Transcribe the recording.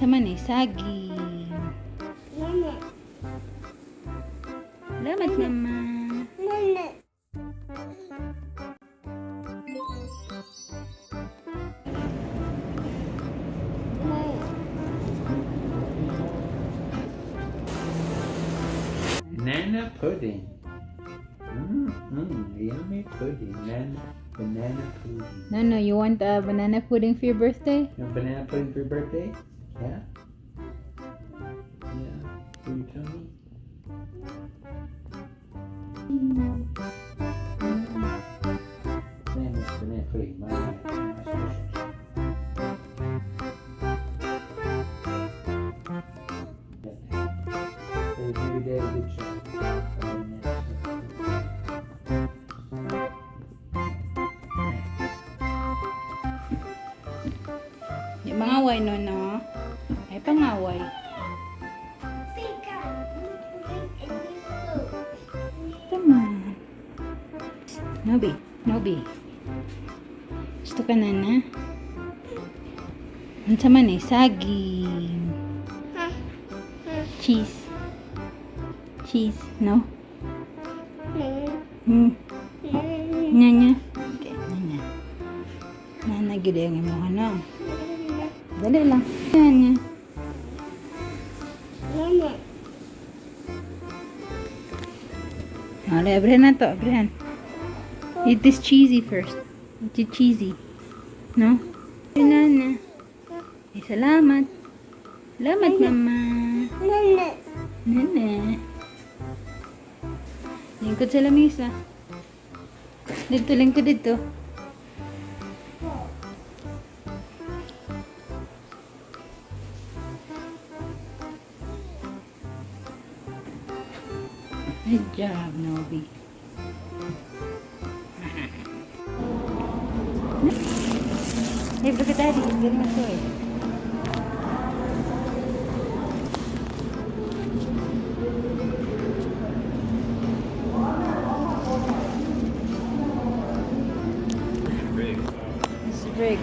Unsa man eh, saging. Nana. Salamat, Mama. Nana. Nana. Banana pudding. Yummy pudding. Banana, banana pudding. No, you want a banana pudding for your birthday? You want banana pudding for your birthday? Yeah? Yeah. For your tummy? Man, this banana pudding, my specialty. Hey, maybe Daddy get you a banana pudding. Di mangaway no, no? Ay, pangaway. Pika. Tama. Nobi, Nobi. Gusto ka na na? Unsa man eh, saging. Cheese. Cheese, no? Nya nya. Okay, nya nya. Nana gyud ang imong ano. Dali lang. Nya nya. Nana. Ale, abrihan na to, abrihan. Eat this cheesy first. Eat it cheesy. No? Nana. Eh, salamat. Salamat, Mama. Nana. Nana. Lingkod sa lamisa. Dito, lingkod dito. Good job, Nobi. Hey, look at Daddy. He's getting a toy. Big. It's big.